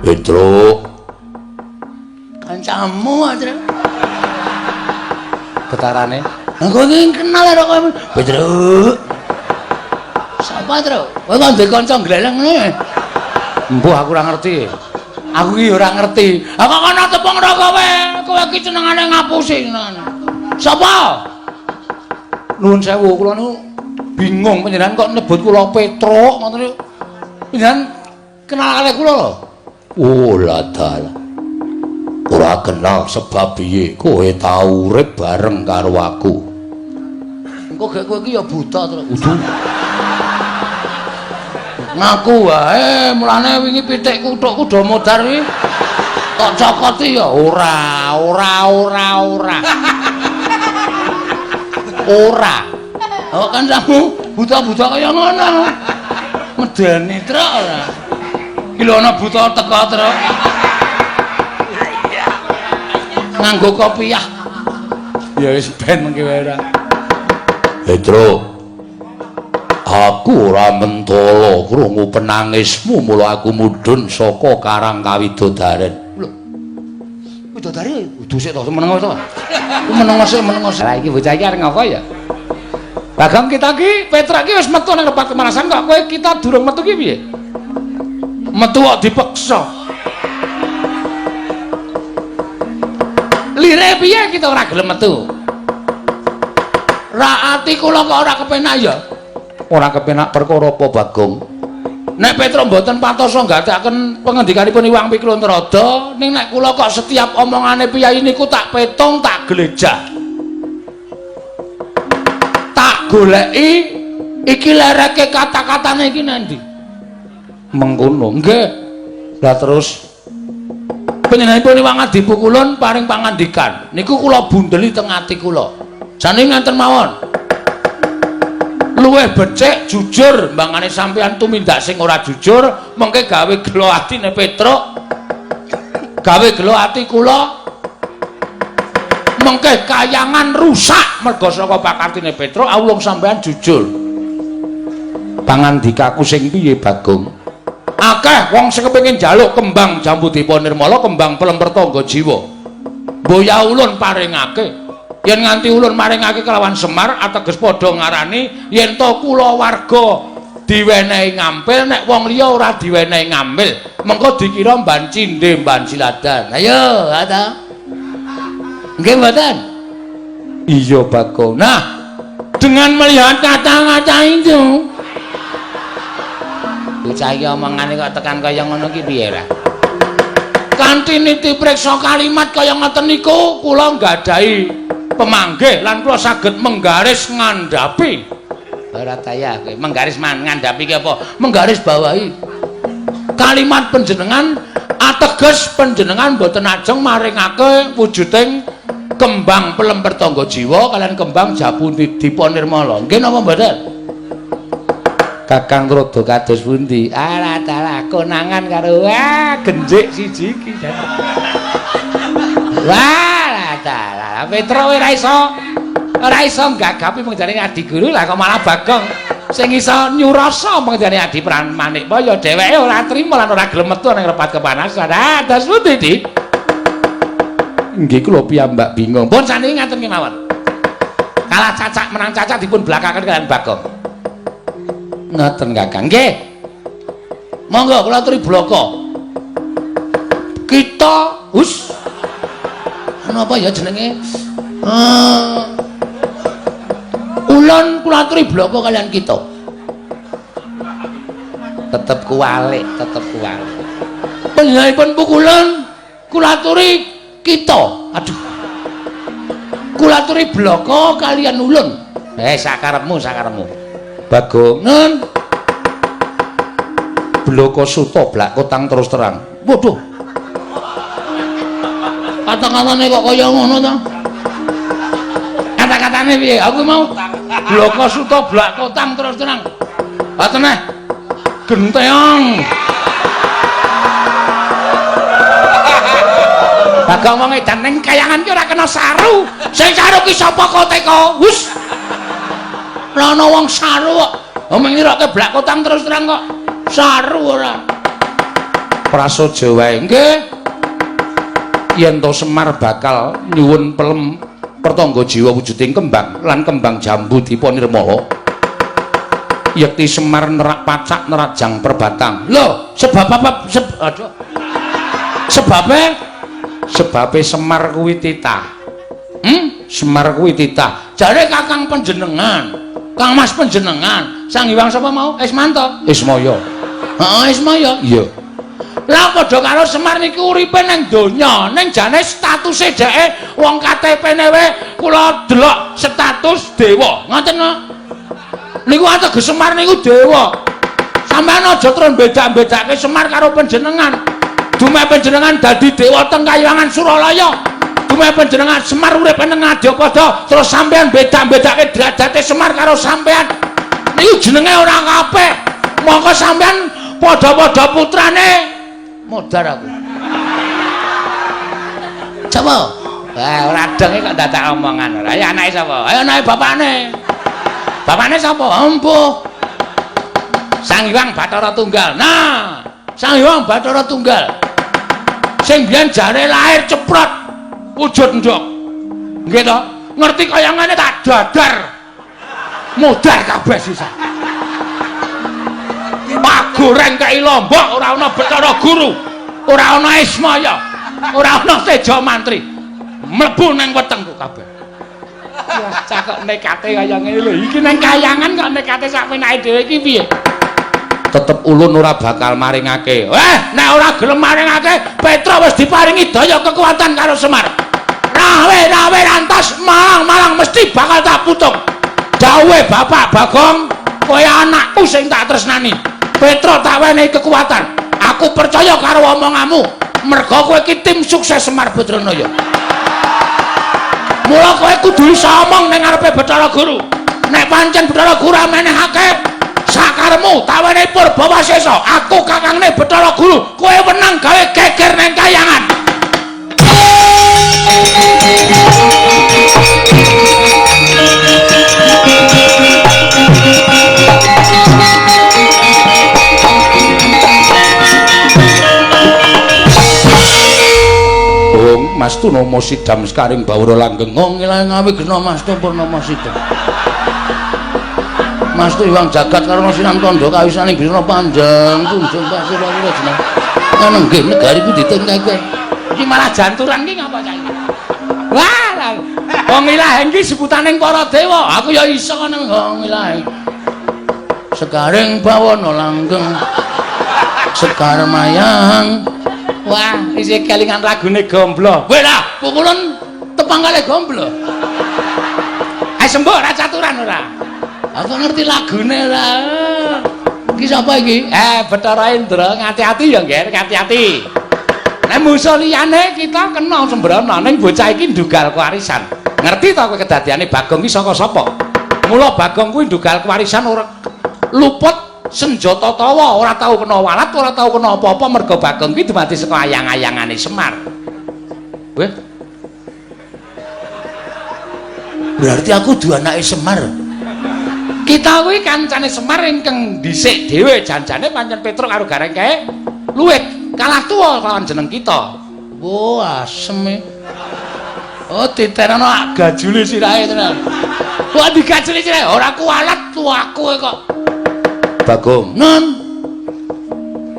Petruk. Kancamu aja. Getarane. Lah kowe iki kenal karo kowe. Petruk. Sapa, Truk? Kowe kok ndek kanca gleleng ngene? Embuh aku ora ngerti. Aku ki ora ngerti. Ah kok kono tepung ro kowe. Kowe iki senengane ngapusi senengane. Sapa? Nuwun sewu, kula niku bingung panjenengan kok nyebut kula Petruk ngoten niku. Panjenengan kenal kalih kula lho. Oh, ladal. Ora kenal sebab piye kowe tau urip bareng karo aku. Engko gek kowe iki ya buta, Truk. Udu. Ngaku wae, mulane wingi pitikku thukku do modar iki. Kok cokoti ya ora, ora, ora, ora. Ora. Kok kancamu buta-buta kaya ngono. Medeni, Truk ora. Iki lho ana buta teko, Truk. Nganggo kopiah. Ya wis ben mengki wae ora. Petro. Aku ora mentala krungu penangismu mula aku mudhun saka Karang Kawidodaren. Lho. Widodari udu sik to meneng to. Ku meneng sik, meneng sik. Lah iki bocah iki arep ngapa ya? Bagong kita ki Petruk ki wis metu nang tempat kemanasan kok kowe kita durung metu ki piye? Metu kok dipeksa. Lire piye kita ora gelem metu? Ra ati kula kok ora kepenak ya. Ora kepenak perkara apa, Bagong? Nek Petruk mboten patosa nggatekaken pengendikanipun Iwang Pikluntrada, ning nek kula kok setiap omongane piyayi niku tak petung, tak glejah. Tak goleki iki lereke kata-katane iki nandi. Mengkono. Nggih. Lah terus panjenenganipun Iwang Adipukulun paring pangandikan. Niku kula bundeli teng ati kula. Jane ngaten mawon. Luwih becik jujur mbangane sampeyan tumindak sing ora jujur mengke gawe gelo atine Petruk, gawe gelo ati kula, mengke kayangan rusak merga saka pakartine Petruk. Awulung sampeyan jujur. Pangandikaku sing piye, Bagong? Akeh wong sing kepengin njaluk kembang jambu dipa nirmala, kembang pelemper tangga jiwa. Mboya ulun paringake. Yen nganti ulun maringake kelawan Semar ateges padha ngarani yen to kula warga diwenehi ngampil, nek wong liya ora diwenehi ngambil mengko dikira mban cindhe mban siladan. Ayo ata nggih mboten? Iya, Bagong. Nah, dengan melihat kata-kata itu, bocah iki omongane kok tekan kaya ngono ki piye ra? Kanthi niti priksa kalimat kaya ngoten niku kula nggadahi pemanggih lan kula saged menggaris ngandhapi. Ora daya kowe menggaris ngandhapi ki apa? Menggaris bawahi kalimat panjenengan ateges panjenengan mboten ajeng maringake wujuding kembang pelemper tangga jiwa kalian kembang japundi dipa nirmala. Nggih napa mboten? Kakang Rada kados pundi? Alah dalah konangan karo wah genjik siji iki. Wah, dalah Petruk ora iso nggagapi pengjane adi guru, lah kok malah Bagong sing iso nyurasa pengjane adi Manikmaya dheweke ora trima lan ora gelem metu nang repat kepanasan. Ah, dos pundi, Dik? Nggih kula piyambak bingung. Pun saniki ngaten kemawon. Kalah cacak menang cacak dipun blakaken kalian Bagong. Ngoten, Kakang. Nggih. Monggo kula aturi blaka. Kita hus. Napa ya jenenge? Ulun kula aturi blaka kalian kita. Tetep kuwalik, tetep kuwalik. Panjenenganipun pukulan kula aturi kita. Aduh. Kula aturi blaka kalian ulun. Sakarepmu, sakarepmu. Bagong. Nun. Blaka suta blak kotang terus terang. Waduh. Kata-katane kok kaya ngono to? Kata-katane piye? Aku mau blaka suta blak kotang terus terang. Ha teneh. Genteong. Bagong wong edan ning kayangan ki ora kena saru. Sing saru ki sapa kok teko? Hus. Ora ana wong saru kok. Wong ngiroke blak kotang terus terang kok. Saru ora. Prasaja wae. Nggih. Yen to Semar bakal nyuwun pelem pertangga jiwa wujuding kembang lan kembang jambu dipa nirmala. Yekti Semar nerak pacak nerajang perbatang. Lho, sebab apa? Aduh. Sebabe Semar kuwi titah. Semar kuwi titah. Jare kakang panjenengan, Kang Mas panjenengan, Sang Hyang sapa mau? Ismanto. Ismaya. Heeh, Ismaya. Iya. Lah padha karo Semar niku uripe nang donya, ning jane statuse dheke wong KTP-ne wae kula delok status dewa. Ngoten kok. Niku ateges Semar niku dewa. Sampeyan aja terus beda-bedake Semar karo panjenengan. Dumeh panjenengan dadi dewa teng Kahyangan Suralaya. Dumeh panjenengan Semar urip nang Ngadyapada, terus sampeyan beda-bedake derajate Semar karo sampeyan. Niku jenenge ora kabeh. Mongko sampeyan padha-padha putrane modar aku. Sapa? Wah, ora dong kok dadak omongan ora. Ayo anake sapa? Ayo anake bapakne. Bapakne sapa? Empuh. Sang Hyang Bathara Tunggal. Nah, Sang Hyang Bathara Tunggal. Sing biyen jare lahir ceprot wujud ndok. Nggih to? Ngerti kaya ngene tak dadar. Modar kabeh sisa. Pagoreng kei lombok ora ana Bathara Guru, ora ana Ismaya, ora ana Teja Mantri. Mlebu nang wetengku kabeh. Wah, cah kok nekate kaya ngene lho. Iki nang kayangan kok nekate sak penake dhewe iki piye? Tetep ulun ora bakal maringake. Eh, nek ora gelem maringake, Petra wis diparingi daya kekuatan karo Semar. Rawe-rawe rantas malang-malang mesti bakal tak putung. Dawuhe Bapak Bagong, kowe anakku sing tak tresnani. Petra tak wenehi kekuatan. Aku percaya karo omonganmu. Merga kowe iki tim sukses Semar Badranaya. Mula kowe kudu iso omong ning ngarepe Bathara Guru. Nek pancen Bathara Guru amenehake sakaremu tak wenehi Purbawasesa. Aku kakangne Bathara Guru, kowe wenang gawe geger ning kayangan. Ong Mas Tunama sidam sekaring bawara langgeng. Ngong ilang ngawi gena Mas Tu Purnama sidam. Mas Tu iwang jagat karana sinam tandha kawisaning bisna panjang tunjung pasir wira jeneng. Ngono nggih negari ku ditengkeke. Iki malah janturan ki ngapa cah iki? Wah, wong ilaheng ki sebutaning para dewa. Aku ya iso ngono wong ilaheng. Sekaring bawana langgeng. Sekar mayang. Wah, isih kelingan lagune Gomblo. Weh lah, pukulan tepang kali Gomblo. Ayo sembuh ora caturan ora. Aku ngerti lagune ora. Iki sapa iki? Bathara Indra, ngati-ati ya, Ngger, ngati-ati. Nek musuh liyane kita kena sembrono, ning bocah iki ndugal kewarisan. Ngerti ta kowe kedadiane Bagong iki saka sapa? Mula Bagong kuwi ndugal kewarisan ora luput senjata tawa, ora tau kena walat, ora tau kena apa-apa merga Bagong kuwi dumadi saka ayang-ayangane Semar. Weh. Berarti aku duwe anake Semar. Kita kuwi kancane Semar ingkang dhisik dhewe, janjane pancen Petruk karo Gareng kae luwih kalah tuwa lawan jeneng kita. Oh, asem e. Oh, titerano gajule sirahe tenan. Wah, digajuli sirahe ora kualat tuaku kok. Bagong, Non.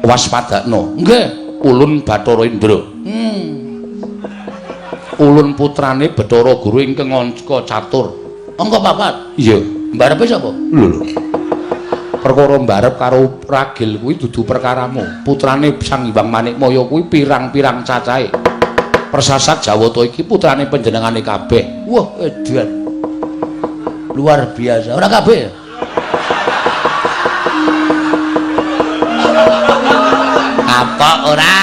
Waspadakno. Nggih, ulun Bathara Indra. Ulun putrane Bathara Guru ingkang angka catur. Angka papat. Iya. Mbarepe sapa? Lho lho. Perkara mbarep karo ragil kuwi dudu perkaramu. Putrane Sang Hyang Manikmaya kuwi pirang-pirang cacahe. Persasat Jawata iki putrane panjenengane kabeh. Wah, edan. Luar biasa. Ora kabeh. Apa ora?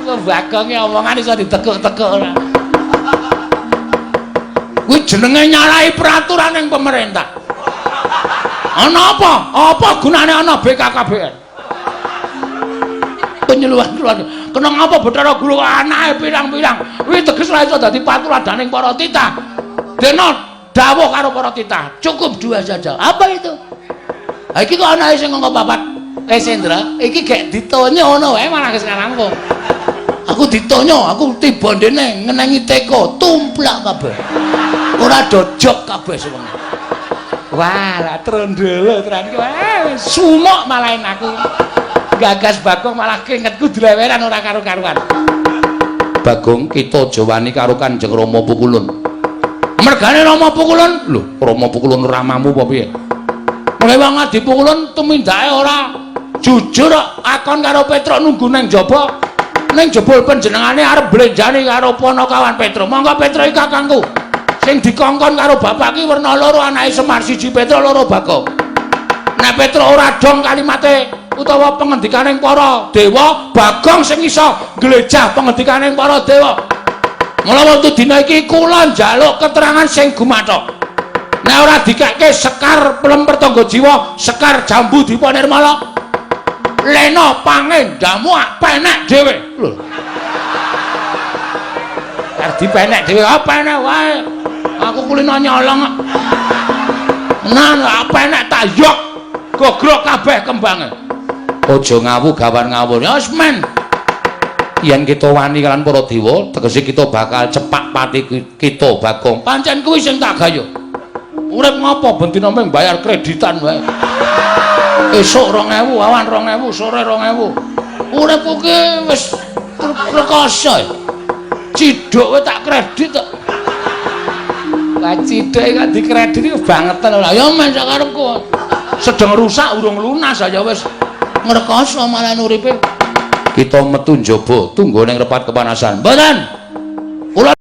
Kok Bagonge omongan iso ditekuk-tekuk ora? Kuwi jenenge nyalahi peraturan ning pemerintah. Ana apa? Apa gunane ana BKKBN? Penyuluhan keluarga. Kena ngapa Bathara Guru anake pirang-pirang? Kuwi teges ora iso dadi patuladaning para titah. Dene dawuh karo para titah, cukup dua saja. Apa itu? Ha iki kok anake sing angka papat. Wis Indra, iki gek ditonyo ngono wae malah wis rampung. Aku ditonyo, aku tiba ndene ngenengi teko, tumplak kabeh. Ora dojok kabeh sewengi. Wah, lah trondolo tenan iki. Wah, sumuk malahin aku. Gagas Bagong malah keringetku dleweran ora karo-karuan. Bagong, kita aja wani karo Kanjeng Rama Pukulun. Mergane Rama Pukulun, lho, Rama Pukulun ramamu apa piye? Mulai wong Adi Pukulun tumindake ora jujur kok, akon karo Petruk nunggu nang jaba. Ning jebul panjenengane arep blenjani karo panakawan Petruk. Monggo Petruk iki kakangku. Sing dikongkon karo bapak ki werna loro, anake Semar, siji Petruk, loro Bagong. Nek Petruk ora dong kalimate utawa pengendikaning para dewa, Bagong sing iso nglejah pengendikaning para dewa. Mula wektu dina iki kula njaluk keterangan sing gumathok. Nek ora dikekke sekar pelem pertangga jiwa, sekar jambu dipa nirmala, lena pangendamu penek dhewe. Lho. Arep dipenek dhewe, ah penek wae. Aku kulino nyolong kok. Nah, penek tak yok. Gogrok kabeh kembange. Aja ngawu gawan ngawur. Ya wis men. Yen kita wani kalian para dewa, tegese kita bakal cepak pati kita Bagong. Pancen kuwi sing tak gayo. Urip ngopo ben dina mung bayar kreditan wae. Esuk 2000, awan 2000, sore 2000. Uripku ki wis rekoso. Ciduk wae tak kredit kok. Lah ciduk kok dikredit iku bangetan ora. Ya men sakarepku. Sedeng rusak urung lunas aja wis ngrekoso malah uripe. Kita metu njaba, tunggu ning repat kepanasan. Mboten. Kula